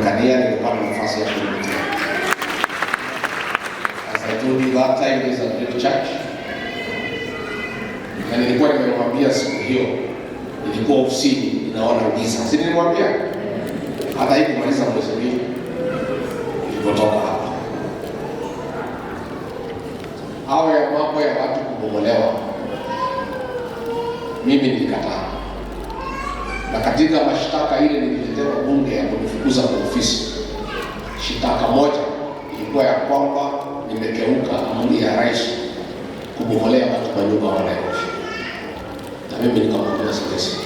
Kuonekania nilipata nafasi ya kurudi tena. As I told you that time, is a great church. Na nilikuwa nimemwambia siku hiyo, nilikuwa ofisini ninaona giza. Si nilimwambia? Hata haikumaliza mwezi 2 nilipotoka hapa. Hao ya mambo ya watu kubomolewa, mimi nilikataa, na katika mashtaka ile nililetewa bunge ya kunifukuza kwa ofisi, shitaka moja ilikuwa ya kwamba nimekeuka amri ya rais kubomolea watu manyumba wa Nairobi, na mimi nikamwambia siwezi,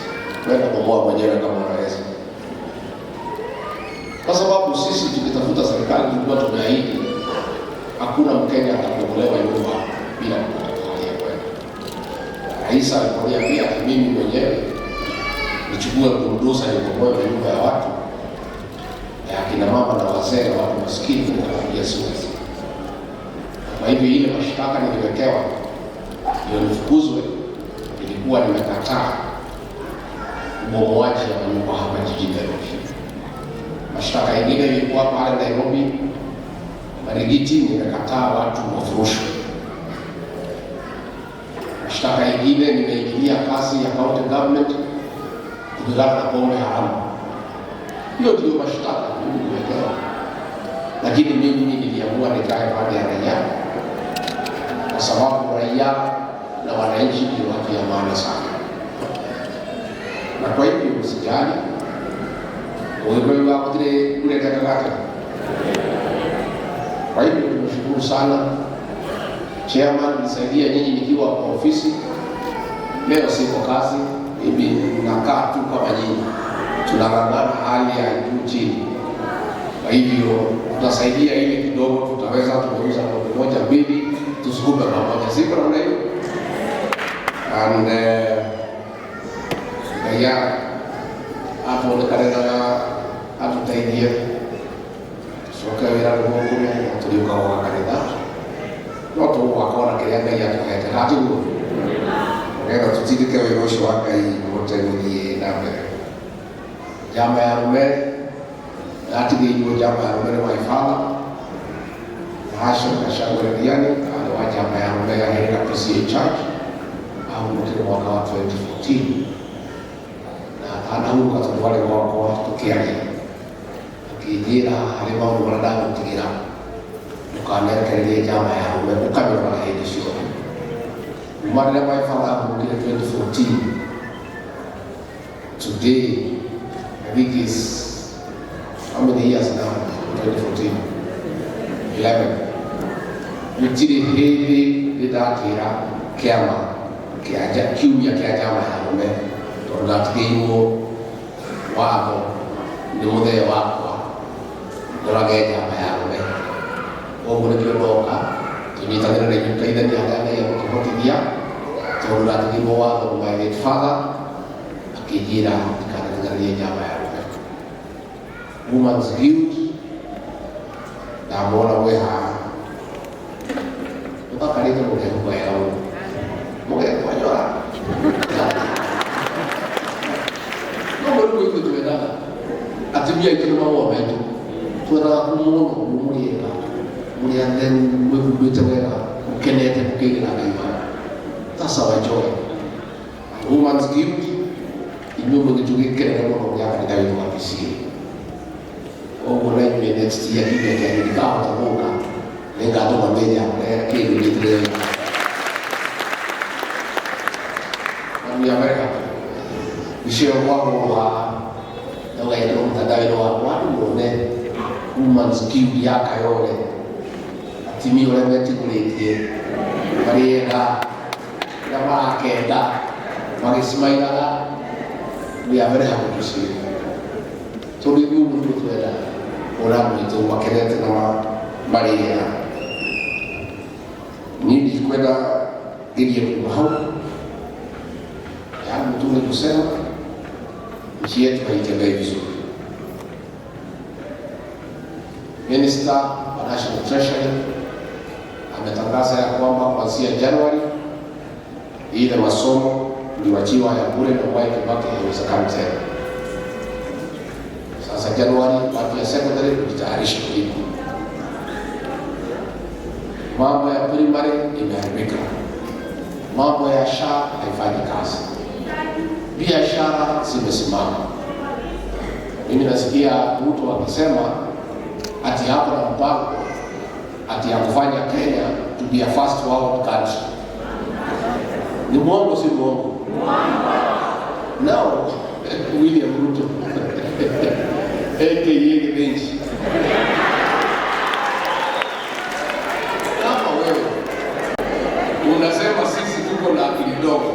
wewe bomoa mwenyewe kama unaweza, kwa sababu sisi tukitafuta serikali tulikuwa tumeahidi hakuna Mkenya atabomolewa nyumba bila kupata mahali ya kwenda. Rais aliponiambia ati mimi mwenyewe nichukue bulldozer nibomoe nyumba ya watu ya akina mama na wazee na watu maskini, nikamwambia siwezi. Kwa hivyo ile mashtaka niliwekewa ndio nifukuzwe, ilikuwa nimekataa ubomoaji wa nyumba hapa jijini Nairobi. Mashtaka ingine ilikuwa pale Nairobi Marigiti, nimekataa watu wafurushwe. Mashtaka ingine nimeingilia kazi ya county government kupigana na pombe haramu. Hiyo ndio mashtaka mimi niliwekewa, lakini mimi niliamua nikae pande ya raia, kwa sababu raia na wananchi ndio watu ya maana sana, na kwa hivyo usijali Ũgĩkũyũ wa gũtirĩ ũretekaga atĩa. Kwa hivyo tumeshukuru sana chairman, nisaidia nyinyi nikiwa kwa ofisi. Leo siko kazi, mimi nakaa tu kama nyinyi, tunang'ang'ana hali ya juu chini. Kwa hivyo tutasaidia ile kidogo tutaweza, tumeuza ng'ombe moja mbili, tusukume pamoja, sivyo namna hiyo? And Ngai atuonekane na atuteithie tucoke wĩra nĩguo kũmenya tũriũkaga gwa kanitha no tũgwaka ona kĩrĩa Ngai atũhete hatiguo nĩgetha tũtindĩke wĩra ũcio wa Ngai ũhote gũthiĩ na mbere. Njama ya arũme yatigĩirwo njama ya arũme nĩ my father Nahashon Gachagua Ndiani, arĩ wa njama ya arũme ya Herera PCEA Church, ahurũkire mwaka wa 2014 na atanahurũka tondũ warĩ gwakwa tũkĩaria akĩnjĩra harĩ maũndũ marĩa ndagũtigĩra ndũkanerekererie njama ya arũme ũkamĩroraga hĩndĩ ciothe. Kuma rĩrĩa my father ahurũkire 2014, today I think is how many years now? 2014, 11. Gũtirĩ hĩndĩ ndĩndatĩra kĩama kĩa kiumia kĩa njama ya arũme tondũ ndatigĩirwo watho nĩ mũthee wakwa ndorage njama ya arũme. Koguo nĩkĩo ndoka tũnyitanĩre na inyuĩ tũteithanie harĩa Ngai egũtũhotithia tondũ ndatigĩirwo watho nĩ my late father akĩnjĩra ndikanatiganĩrie njama ya arũme. Women's Guild ndamwona mwĩ haha mũthakarĩte mũkehumba wega mũno mũgekwanyora no mũrĩ ithuĩ twendaga atumia aitũ nĩ mahũa maitũ twendaga kũmuona ũguo mũrĩ ega mũrĩ atheru mwĩhumbĩte wega mũkenete mũkĩinĩra Ngai wanyu. That's our joy. Women's Guild, inyuĩ mũgĩtũ gĩkenere mũno gĩa kanitha witũ wa PCEA. Koguo na inyuĩ next year kiumia kĩanyu ndikahota gũka nĩngatũma meja kũrehe kĩndũ nyitĩrĩre. And we are very happy. Icio gwagũrwo haha na ũgaĩkĩrwo mtandao-inĩ wakwa andũ mone Women's Guild ya Kayole atimia ũrĩa metigũrĩtie marĩ ega ũrĩa marakenda magĩcimairaga. We are very happy to see you tondũ ithuĩ ũguo nĩguo twendaga kuona andũ aitũ makenete na marĩ ega. Niĩ ndikwenda ngerie kuma hau yangu tu ni kusema nchi yetu haitembei vizuri. Minister wa National Treasury ametangaza ya kwamba kuanzia Januari ile masomo iliwachiwa ya bure na Mwai Kibaki haiwezekani tena. Sasa Januari, watu ya secondary kujitayarisha kulipa. Mambo ya primary imeharibika, mambo ya SHA haifanyi kazi, biashara zimesimama. Mimi nasikia mtu akisema ati hapo na mpango ati ya kufanya Kenya to be a first world country. Ni mwongo, si mwongo? Now, William Ruto aka Githinji, kama wewe unasema sisi tuko na akili ndogo,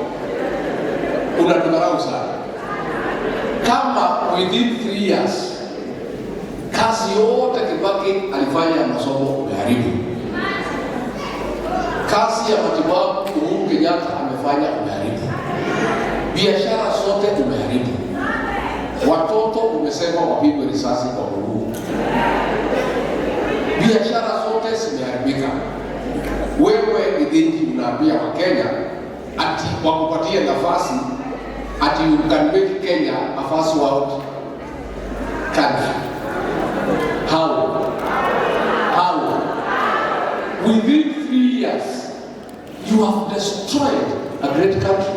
unatudharau sana. Kama within 3 years kazi yote Kibaki alifanya ya masomo umeharibu, kazi ya matibabu Uhuru Kenyatta amefanya umeharibu, biashara zote umeharibu, watoto umesema wapigwe risasi kwa mguu, biashara zote zimeharibika. Wewe Githinji unaambia Wakenya ati wakupatie nafasi ati you can make Kenya a first world country. How? How? Within 3 years, you have destroyed a great country.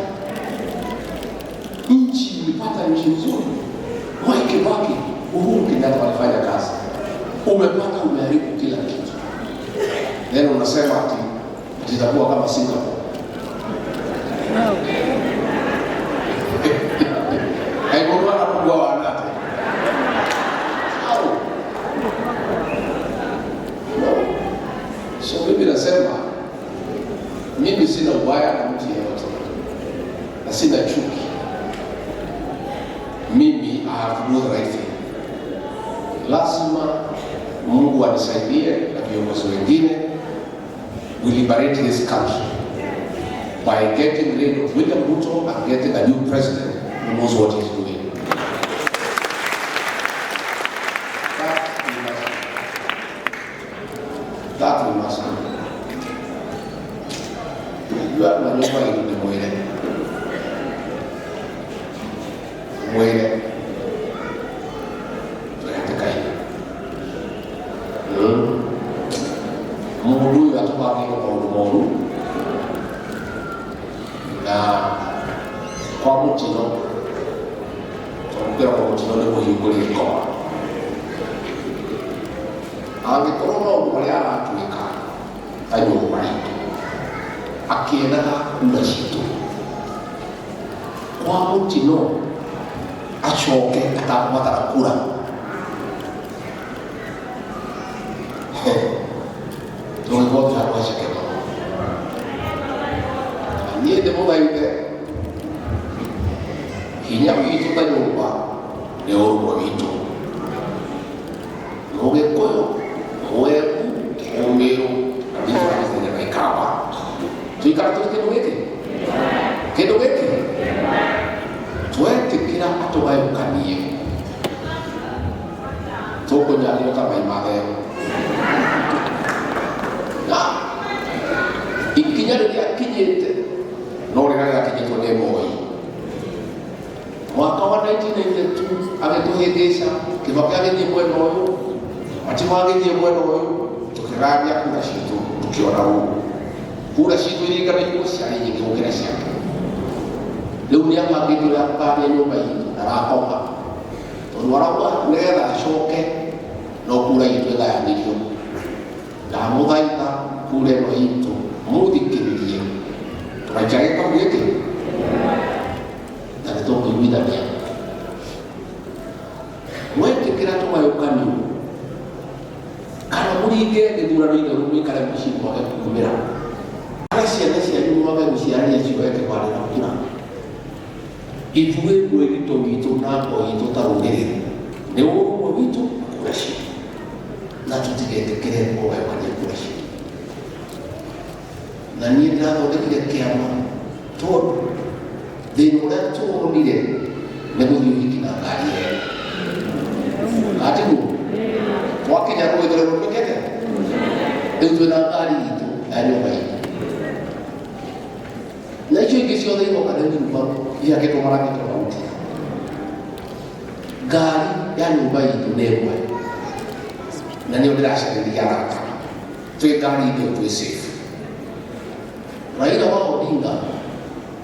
Nchi ilipata nchi nzuri. Mwai Kibaki, Uhuru Kenyatta walifanya kazi. Umepata, umeharibu kila kitu. Then unasema ati itakuwa kama Singapore. No. Haigurwana kugwa wanate. How? No. So mimi nasema mimi sina ubaya na mtu yeyote na sina chuki. Mimi I have to do the right thing. Lazima Mungu anisaidie na viongozi wengine, we liberate this country by getting rid of William Ruto and getting a new president who knows what he's doing. That we must do. That we must do. Najua na nyumba ili mwile mwile tweetekaine mundu uyu atubangire maundu moru na kwa mutino tondũ kwa mutino nĩ mũhingũrie ngoma angĩkorwo maũndũ marĩa aratuĩka ta nyũmba itũ akĩendaga kura citũ kwa mũtino acoke atakũbatara kura tũgĩkorwo twĩ handũ haceke mũno. Niĩ ndĩmũthaithe hinya witũ ta nyũmba nĩ ũrũmwe witũ, mũgĩkũyũ, mũembu, mũmĩrũ na na ikamba tuikara tũrĩ kĩndũ gĩkĩ, kĩndũ gĩkĩ twetĩkĩra atũgayũkanie tũkũnyario ta mai mathero na ikinya rĩrĩa akinyĩte no rĩrĩa rĩakinyĩtwo nĩ Moi mwaka wa 1992 agĩtũhĩngĩca. Kibaki agĩthiĩ mwena ũyũ, Matimũ agĩthiĩ mwena ũyũ, tũkĩgania kura citũ, tũkĩona ũũ kura citũ iringanĩirwo ciarĩ nyingĩ gũkĩra ciake. Rĩu nĩ abangĩte ũrĩa akũgania nyũmba itũ, ndarakoma tondũ arauga nĩgetha acoke no kura itũ ĩgayanĩrio. Ndamũthaitha kura ĩno itũ mũthikĩrĩrie tũgaikia gĩkau gĩkĩ na nĩ tũkũiguithania mwetĩkĩra tũgayũkanio kana mũringe gĩthurano-inĩ rĩu mũikare mũciĩ mwage kumĩra kana ciana cianyu mwage gũciarania cioe kĩbandĩ na kura. Ithuĩ mwĩgito witũ na ngo itũ ta rũrĩrĩ nĩ ũrũmwe witũ na kura citũ na tũtigetĩkĩre kũgayũkania kura citũ. Na niĩ ndĩrathondekire kĩama tondũ thĩna ũrĩa tuonire nĩ gũthiĩ ũhiki na ngari ĩyo atiguo twakinya rũĩ tũrĩa rũtuĩkĩte rĩu twĩna ngari itũ ya nyũmba itũ na icio ingĩ ciothe igoka nĩ wheelbarrow ihakĩtwo marangi tofauti. Ngari Ya nyũmba itũ nĩ ĩmwe na nĩyo ndĩracarĩria arata twĩ ngari-inĩ ĩyo twĩ safe. Raila wa Odinga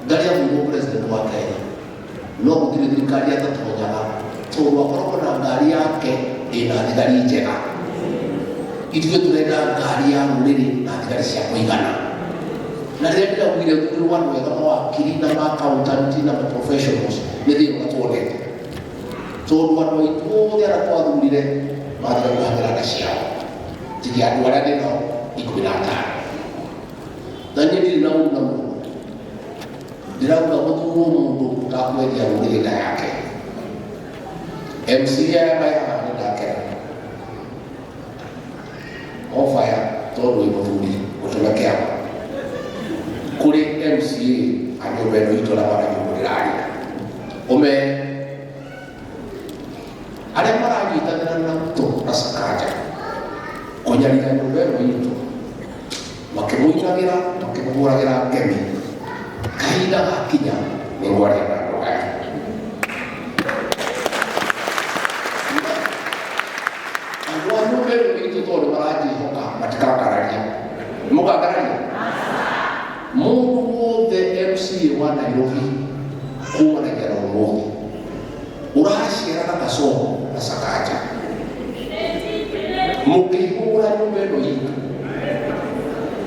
ndarĩ athurwo president wa Kenya, no gũtirĩ thirikari atatonyaga tondũ akoragwo na ngari yake ĩna thigari njega. Ithuĩ tũrenda ngari ya rũrĩrĩ na thigari cia kũigana. Na rĩrĩa ndĩraugire thurĩrwo andũ ega, mawakiri na ma accountant na ma professionals, nĩ thĩna ũrĩa tuonete, tondũ andũ aitũ othe arĩa twathurire mathire kũhagĩra nda ciao, tiga andũ arĩa ndĩ nao 15. Na niĩ ndirĩ na ũru na mũndũ, ndĩrauga gũthurwo mũndũ ũtakwendia rũrĩrĩ nda yake. MCA aya me haha nĩ ndakena obaya tondũ wĩ mũthuri ũtũme kĩama kũrĩ MCA a nyũmba ĩno itũ na mwana nyũmba ndĩraria ũme arĩa maranyitanĩra na Ruto na Sakaja kũnyarira nyũmba ĩno itũ, makĩmũinagĩra, makĩmũhũragĩra ngemi, kahinda gakinya nĩ ngwaria na andũ aya. Andũ a nyũmba ĩno itũ tondũ nĩ maranjĩhoka, matikangararia. Mũkangararia mũndũ wothe MCA wa Nairobi kumanagia na ũmũthĩ ũraciara na Kasongo na Sakaja mũkĩhũra nyũmba ĩno itũ,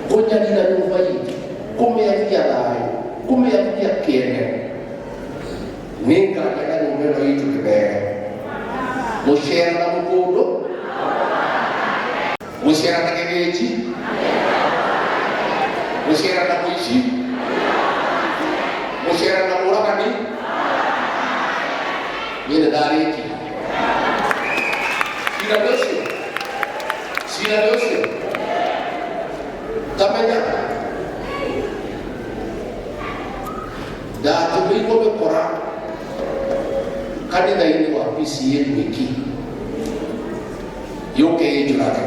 kũnyarira nyũmba itũ, kũmĩagia thayũ, kũmĩagia kĩene, nĩ ngaria na nyũmba ĩno itũ kĩmere mũcera na mũkũndũ, mũcera na gĩthĩnji, mũcera na mũici, mũcera na mũragani. Niĩ nĩ ndarĩkia. Cira nĩ ũcio, cira nĩ ũcio. Tamenya ndatũmĩirwo mĩkora kanitha-inĩ wa PCA Mwiki yũke ĩnjũrage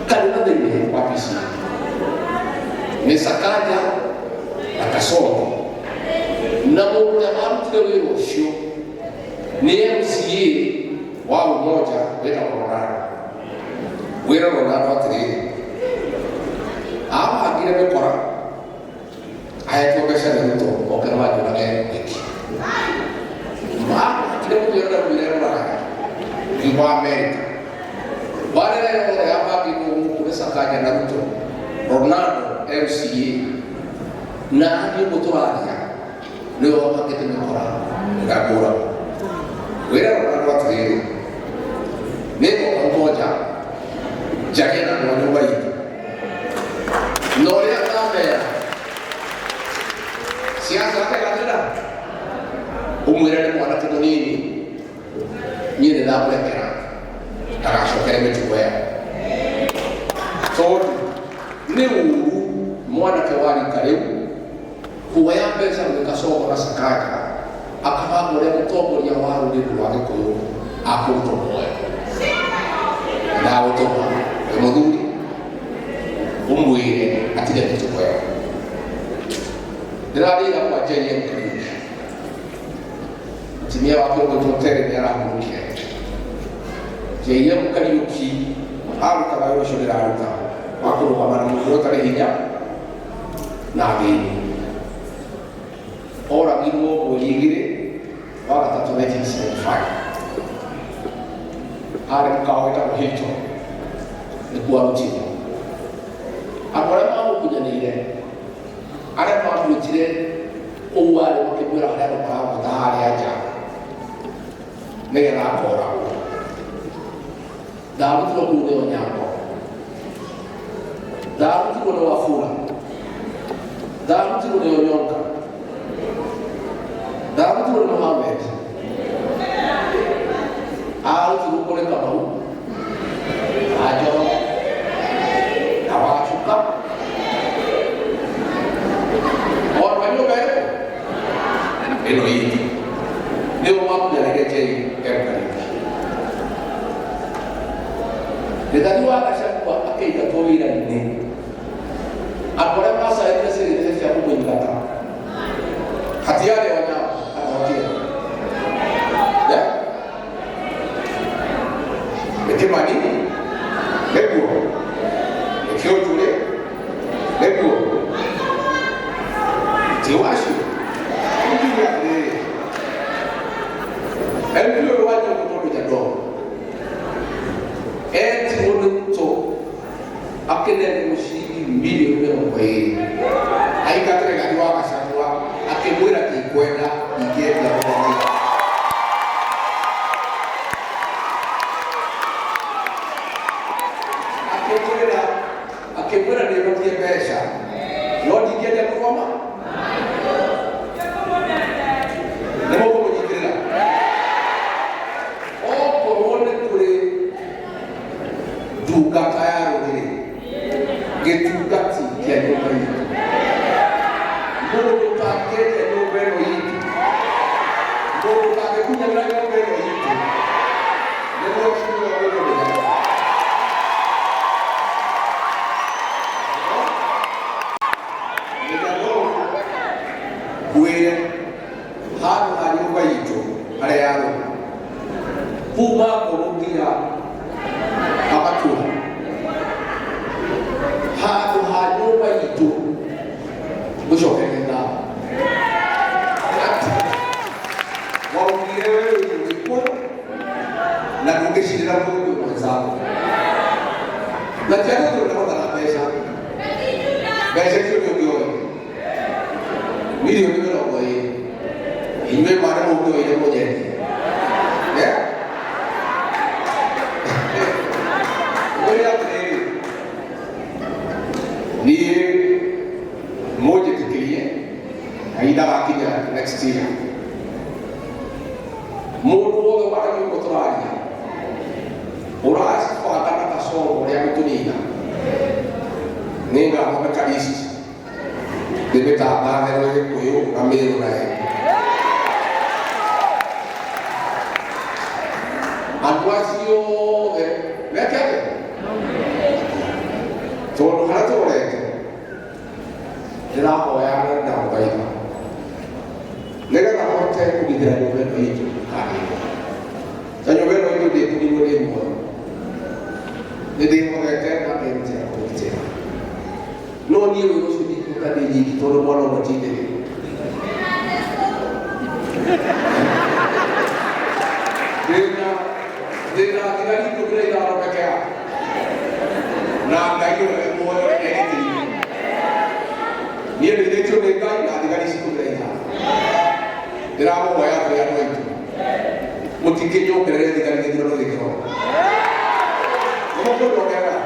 kanitha thĩinĩ wa PCA nĩ Sakaja na Kasongo, na mũndũ ũrĩa warutire wĩra ũcio nĩ MCA wa Umoja wĩtagwo Ronaldo. Wĩra Ronaldo atĩrĩrĩ, abangire mĩkora ahetwo mbeca nĩ Ruto oke manjũrage Mwiki. Abangire mũthĩ ũrĩa mwĩre rũraya ngiuma Amerika warĩra yothe yabangĩtwo gũkũ nĩ Sakaja na Ruto, Ronaldo MCA na niĩ ũguo tũraria nĩwe wabangĩte mĩkora ngakũragwo. Wĩra Ronaldo atĩrĩrĩ, nĩ ngoka Umoja njarie na andũ a nyũmba itũ na ũrĩa ngamera siasa akeganĩra ũmwĩre nĩ mwanake mũnini, niĩ nĩ ndamũrekera ndagacokere mĩtugo ĩyo, tondũ nĩ ũru mwanake wa rika rĩu kuoya mbeca gwĩ Kasongo na Sakaja akabanga ũrĩa mũtongoria wa rũrĩrĩ rwa Gĩkũyũ akũrutwo muoyo. Ndagũtũma wĩ mũthuri ũmwĩre atige mĩtugo ĩyo. Ndĩrarĩra kwa JM Kariuki, mũtumia wake ũgwĩtwo Terry nĩ arahurũkire. JM Kariuki arutaga wĩra ũcio ndĩraruta wa kũrũgama na mũndũ ũrĩa ũtarĩ hinya na athĩni. Oragirwo mweri 2 wa 3 1975, arĩ mũkawa wĩtagwo Hilton nĩkuo arutirwo. Andũ arĩa mamũkunyanĩire, arĩa mamwĩtire kũu arĩ, makĩmwĩra harĩa andũ maramwĩta harĩa nja nĩgetha akoragwo, ndarutirwo kũu nĩ Onyango, ndarutirwo nĩ Wafula, ndarutirwo nĩ Onyonka, ndarutirwo nĩ Mohamed, arutirwo kũrĩ Kamau na Njoroge na Wacuka, o andũ a nyũmba ĩrĩkũ ĩno itũ nĩo makunyanĩire JM Kariuki. Rigathi wa Gachagua akĩingatwo wĩra-inĩ, andũ arĩa macaĩrire ciĩrĩgĩrĩro cia kũmũingata hatiarĩ Onyango kana Otieno. Yeah? Nĩ Kĩmani, nĩguo nĩ Kĩũnjũrĩ, nĩguo ti wacio. Ngiuga atĩrĩrĩ, MP ũyũ wa Nyũngũ tondũ Nyandoro etirwo nĩ Ruto akĩnengwo ciringi mirioni 20 aingatĩre Rigathi wa Gachagua, akĩmwĩra ndikwenda, ndingĩendia mũthenya. Akĩmwĩra nĩhotie mbeca no ndingĩendia mũrũama. Nĩ mũkũmũnyitĩrĩra okorwo nĩ kũrĩ ndungata ya rũrĩrĩ, gĩtungati kĩa nyũmba itũ, mũndũ ũtangĩendia nyũmba ĩno itũ, mũndũ ũtangĩkunyanĩra nyũmba ĩno itũ, nĩ mheshimiwa mũndũ mĩnyaka. Mĩnyaka ngwĩre handũ ha nyũmba itũ harĩa yarũma kuma ngũrũ nginya agatura, handũ ha nyũmba itũ ngũcokeria ngatho atĩ waugire we wĩ Mũgĩkũyũ na ndũngĩcirĩra Mũgĩkũyũ mwenzako, na ti atĩ tondũ ndahotaga mbeca. Mbeca icio nĩ ũngĩoire mirioni 20, inyuĩ mwana mũngĩoire mũnyendie. Yeah? Ngwĩre atĩrĩrĩ, niĩ mũnjĩtĩkĩrie kahinda gakinya next year, mũndũ wothe waragia ũguo tũraria ũracibanga na gacomo rĩa gũtũnina, nĩngathondeka list ndĩmĩtangathe gwĩ Gĩkũyũ na Mĩrũ na Embu. Andũ acio othe meke atĩa? Tondũ harĩa tũrorete, ndĩrahoya na ndamũthaitha nĩgetha hote kũgitĩra nyũmba ĩno itũ ndĩkanĩrwo na nyũmba ĩno itũ ndĩkũnirwo ndĩ muoyo. Nĩ ndĩhotete na ndĩrutĩra kũmĩgitĩra, no niĩ wĩra ũcio ndingĩruta ndĩ nyiki tondũ mwana ũmwe ti ndĩrĩ ndĩna thigari 15 peke yake, na Ngai ũrĩa wĩ muoyo nĩ egĩtĩire. Niĩ ndeithĩtio nĩ Ngai na thigari ici 15. Ndĩramũhoya atĩrĩ, andũ aitũ, mũtikĩnyongerere thigari gĩthurano gĩkĩroka. Nĩmũkũnyongerera?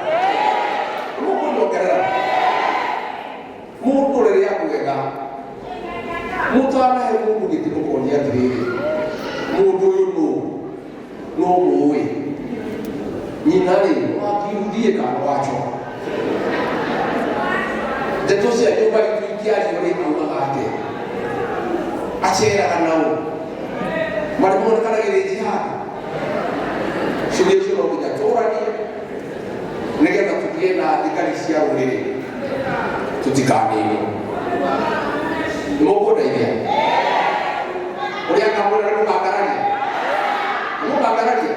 Nĩmũkũnyongerera? Mũndũ rĩrĩa mwega mũtanahe mũndũ gĩtĩ, mũkoria atĩrĩrĩ, mũndũ ũyũ nũ no mũĩ nyina rĩ wakiundie kana wacoka ndeto cia nyũmba itũ ingĩario rĩ, augaga atĩa, aceraga nao marĩ monekana gĩthĩnji handũ. Ciũria icio no nginya tũranie nĩgetha tũgĩe na thigari cia rũrĩrĩ, tũtikanĩnwo. Nĩ mũkũndeithia ũrĩa ngamwĩra? Nĩ mũkangararia? Nĩ mũkangararia?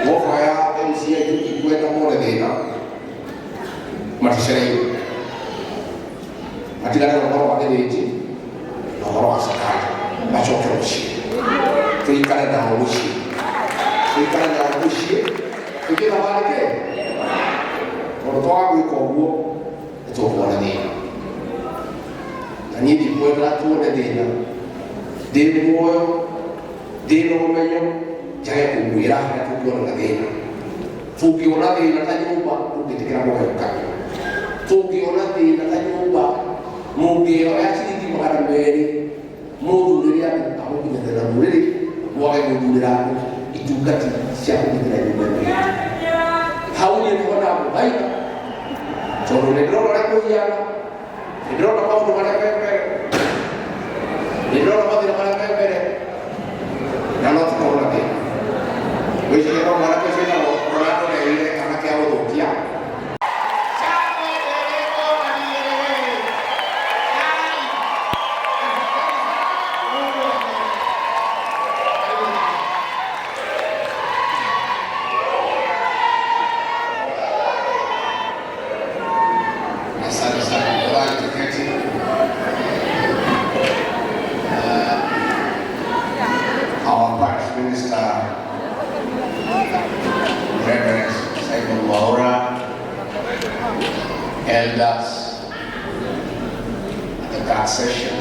Mũhoya MCA ikwenda mone thĩna, maticereirwo, matigane na ũhoro wa gĩthĩnji na ũhoro wa Sakaja, macoke mũciĩ, tũikare nao mũciĩ, tũikare nao mũciĩ, tũthiĩ thabarĩ kĩ, tondũ twaga gwĩka ũguo nĩ tũkuona thĩna, na niĩ ndikwenda tuone thĩna ndĩ muoyo, ndĩ na ũmenyo njage kũmwĩra harĩa tũngĩona thĩna. Tũngĩona thĩna ta nyũmba, ũngĩtĩkĩra mũgayũkane? Tũngĩona thĩna ta nyũmba, mũngĩoya ciringi 200 mũthurĩre andũ a gũkinyanĩra rũrĩrĩ, mwage gũthurĩra andũ itungati cia kũgitĩra nyũmba ĩno itũ? Hau niĩ nĩho ndamũthaitha, tondũ nĩ ndĩrona ũrĩa kũhiana, nĩ ndĩrona maũndũ marĩa me mbere, nĩ ndĩrona mathĩna marĩa me mbere, na no tũkorwo na thĩna. Gwĩciria no mwanake ũcio wĩtagwo Ronaldo erire anake a gũthũkia. Our parish minister, Reverend Simon Mwaura, elders at the CAC session,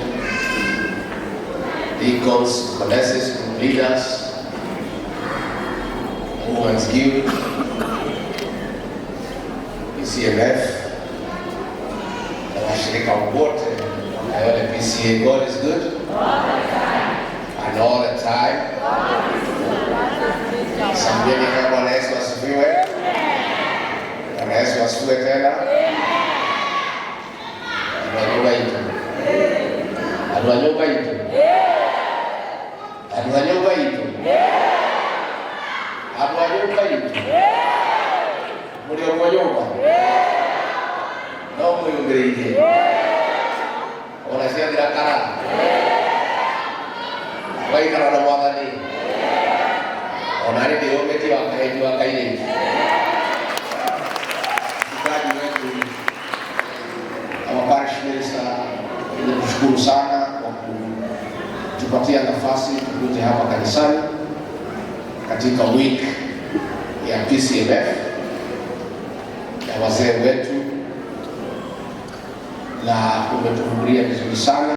deacons, deaconesses, group leaders, Women's Guild, PCMF, na washirika wote wa Kayole PCA. God is good and all the time. Sambieni kama Bwana Yesu asifiwe. Bwana Yesu asifiwe tena. Andũ a nyũmba itũ. Andũ a nyũmba itũ. Andũ a nyũmba itũ. Andũ a nyũmba itũ. Mũrĩ o kwa nyũmba? No mwĩyũmĩrĩirie. Ona ciathira kara. Waikara na Mwathani. Ona rĩ ndĩyũmĩtie wa kahĩti wa kairĩtu. Mchungaji wetu, our parish minister, nikushukuru sana kwa kutupatia nafasi tukuje hapa kanisani katika week ya PCMF ya wazee wetu, na umetuhubiria vizuri sana.